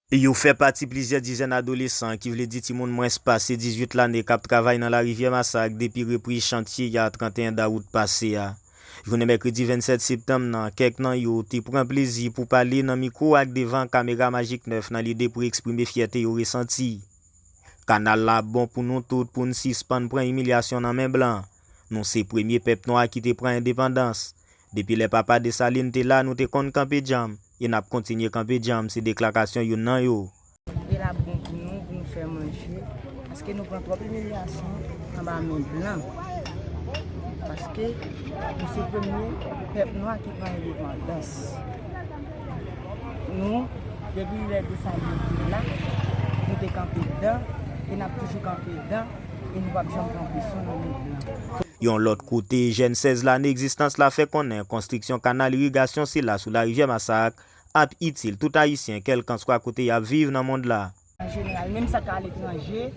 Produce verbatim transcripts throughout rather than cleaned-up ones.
Yo fè pati plizyè dizèn adolesan, ki vle di timoun mwens pase dizuit lane, k ap travay nan Larivyè Masak depi repriz chantye a trannteyen dawout pase a. Jounen mèkredi vennsèt septanm nan, kèk nan yo te pran plezi pou pale nan mikwo ak devan kamera Majik nèf nan lide pou eksprime fyète yo resanti. Kanal la ap bon pou nou tout pou n sispann pran imilyasyon nan men blan. Nou se premye pèp nwa ki te pran endepandans. Depi lè papa Desalin te la, nou te konn kanpe djanm, e n ap kontinye kanpe djanm, se deklarasyon youn nan yo. E l ap bon pou nou, pou nou fè manje, paske nou pran twòp imilyasyon anba men blan. Paske nou se premye pèp nwa ki pran endepandans. Nou, depi lè Desalin te la, nou te kanpe dedan, e n ap toujou kanpe dedan, e nou p ap janm pran presyon nan men blan. Yon lòt kote, jèn sèz lane egzistans la fè konnen konstriksyon kanal irigasyon sila sou Larivyè Masak ap itil tout Ayisyen, kèlkanswa kote y ap viv nan mond la. An jeneral, menm sa k aletranje,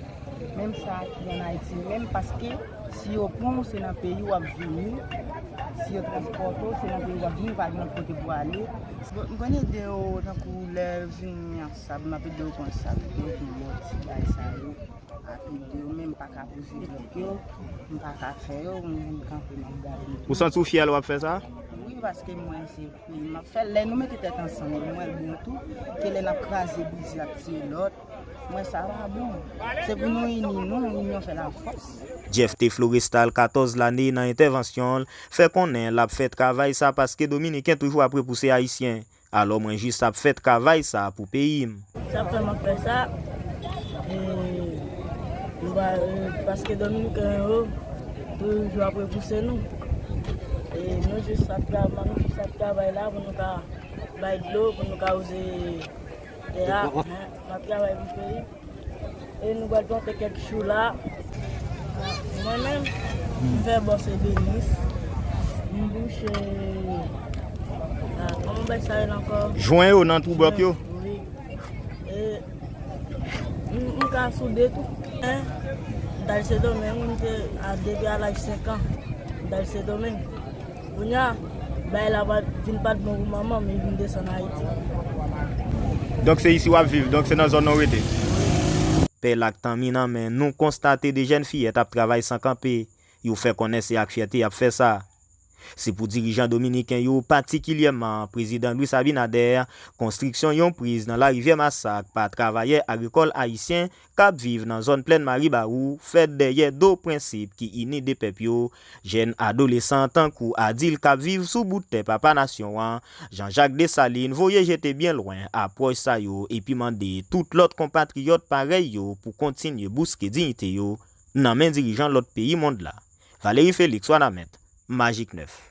menm sa ki ann Ayiti menm, paske si yo pran w, se nan peyi w ap vini, si yo transpòte w, se nan peyi w ap vini, pa gen lòt kote pou ale. Bon, m konn ede yo tankou lè vini an sab, m ap ede yo pran sab, ede yo pran mòti, bagay sa yo. Ap ede yo, men m pa ka poze blòk yo, m pa ka fè yo, m vin kanpe, m ap gade tou. Ou santi w fyè lè w ap fè sa? Wi, paske mwen se peyi m ap fè. Lè nou mete tèt ansanm, nou wè l bon tou, ke lè n ap kraze, brize, ap tiye lòt, mwen sa pa bon. Se pou nou ini nou, inyon fè lafòs. Jeff T. Florestal, katòz lane, nan entèvansyon l, fè konnen l ap fè travay sa paske Dominiken toujou ap repouse Ayisyen. Alò mwen jis ap fè travay sa pou peyi m. Sa fè m ap fè sa, e, nou pa, e, paske Dominiken yo toujou ap repouse nou. E nou jis ap tra-, nou jis ap travay la pou nou ka bay dlo, pou nou ka wouze tè a. M ap travay pou peyi m. E nou pral plante kèk chou la. Mwen menm, m fè bò se Denis. M bouche, ah, kòman bay sa rele ankò? Jwen yo nan twou bòk yo? Wi. E m, m ka soude tou. Hein? M t al Sendomeng, m te, a, depi a laj senk an. M t al Sendomeng. Kounye a, bagay la pa, vin pa t bon pou manman m, li vin desann Ayiti. Donk se isi w ap viv, donk se nan zòn nan w rete. Pèl ak tanmi nan men, nou konstate de jèn fiyèt ap travay san kanpe. Yo fè konnen se ak fyète y ap fè sa. Se pou dirijan dominiken yo, patikilyèman Prezidan Luis Abinader, konstriksyon yon priz nan Larivyè Masak pa travayè agrikòl ayisyen k ap viv nan zòn Plèn Maribawou fèt dèyè do prensip ki ini de pèp yo. Jèn adolesan tankou Adil k ap viv sou bout tè papa nasyon an, Jean-Jacques Dessalines, voye jete byen lwen apwòch sa yo epi mande tout lòt konpatriyòt parèy yo pou kontinye bouske diyite yo nan men dirijan lòt peyi mond la. Valéry Félix Wanament, Majik nèf.